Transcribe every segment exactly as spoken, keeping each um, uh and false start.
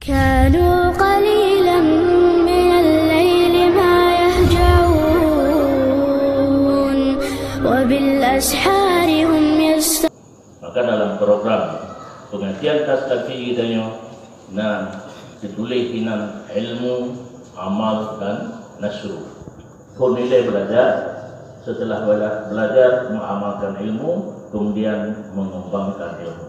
كانوا قليلا من الليل ما يهجعون وبالأسحار هم يستغفرون. Maka dalam program pengajian Tazkiyah geutanyoe na teutuléh inan ilmu, amal dan nasru. Phôn ilée belajar, setelah bela-, belajar mengamalkan ilmu, kemudian mengembangkan ilmu.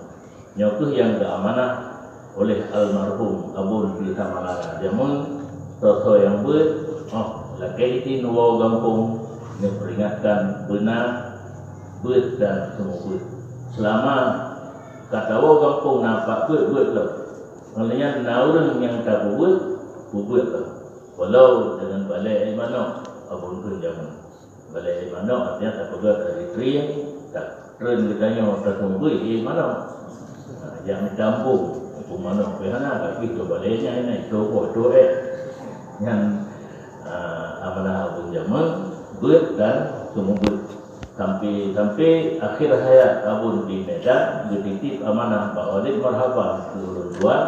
Nyoe kheueh nyang geuamanah oleh almarhum Abon di Samalara jameun, soe-soe nyang beuet, oh, lakée itin woe gampông, neupeuringatkan beuna beuet dan seumeubeuet. Seulama ka tawoe gampông na pat beuet, beuet lom. Ngon lagée nyan na ureuëng nyang tapeubeuet, peubeuet lom. Walau deungon balée manok, Abon kheun jameun. Balée manok artinya tapeugah dari trieng, tak treun geutanyoe taseumeubeuet manok. Ha, jak mita ampôn, ampôn manok pih hana, tapi keu balée nyan na itu boh tu eh. Nyan, ah, amanah Abon jameun, beuet dan seumeubeuet. Sampai, sampai akhir hayat Abon di Medan, geutitip amanah bak Walid Marhaban keu ureuëng tuan,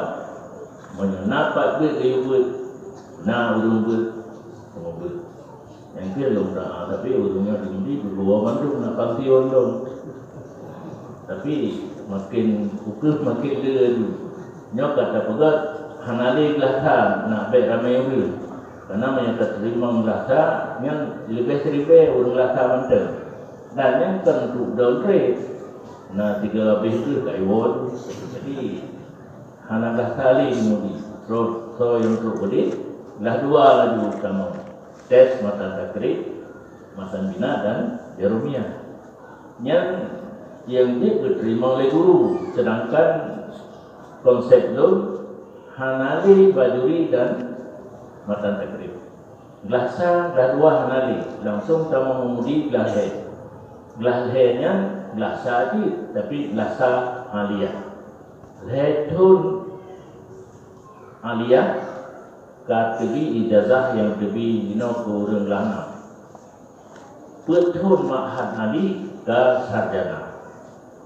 meunyoe na pat beuet geuyue beuet, na ureuëng beuet, seumeubeuet. Nyang keu lôn doa, tapi ureuëng nyoe tinggi, geuwoe mandum na pansion dong. Tapi makin ukeue makin le laju. Nyoe ka tapeugah hana lé glasa na bék ramé ureuëng. Karena meunyoe ka teurimong glasa, nyan leubeh siribée ureuëng glasa mantong. Dan nyan kon untuk daun treb. Na tiga habéh kheueh ka iwoe. Jadi, hana glasa lé di Mudi. Terus, soe nyang trok beudeh, glah dua laju tamong. Tes matan takrib, matan bina dan jarumiyah. Nyan nyang jeuet geuteurimong lé guru, seudangkan konsep lôn hana lé bajuri dan matan takrib. Glasa glah dua hana lé, langsong tamong u Mudi glah lhée. Glah lhée nyan glasa cit, tapi glasa aliyah. Lhée thon aliyah ka teubi ijazah nyang teubi jinoe keu ureuëng glah nam. Peuet thon ma'had ali ka sarjana.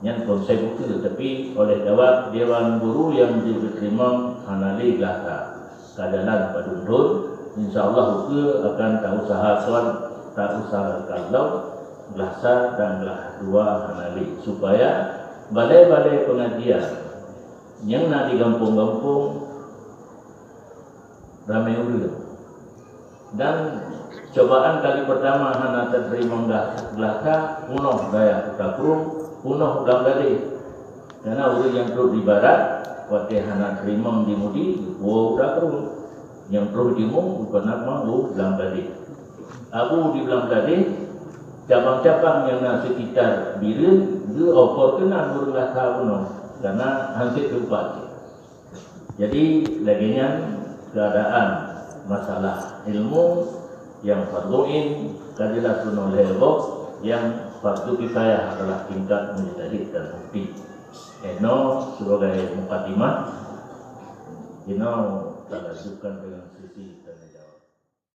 Nyan konsep ukeue, tapi oleh dawat dewan guru nyang jeuet geuteurimong hana lé glasa. Ka jalan padum thon, insya Allah ukeue akan tausahakan, tausahakan lom glasa dan glah dua hana lé, supaya balée-balée pengajian nyang na di gampông-gampông ramé ureuëng. Dan cobaan kali pertama hana tateurimong glah-, glasa, peunoh dayah Kuta Krueng, peunoh Blang Gadeh. Karena ureuëng nyang trok di barat, watée hana teurimong di Mudi, geupuwoe Kuta Krueng. Nyang troh di Mung, geupeunat mang u Blang Gadeh. Abu di Blang Gadeh, cabang-cabang nyang na sekitar Bireuen, geuoper keunan ureuëng glasa peunoh, karena hanset teumpat. Jadi, lagée nyan keuadaan masalah ilmu nyang fardhu ain ka jeulaih keunoe lhée boh, nyang fardhu kifayah adalah tingkat mujtahid dan mufti. Eno sebagai mukadimah, ino talanjutkan dengan sesi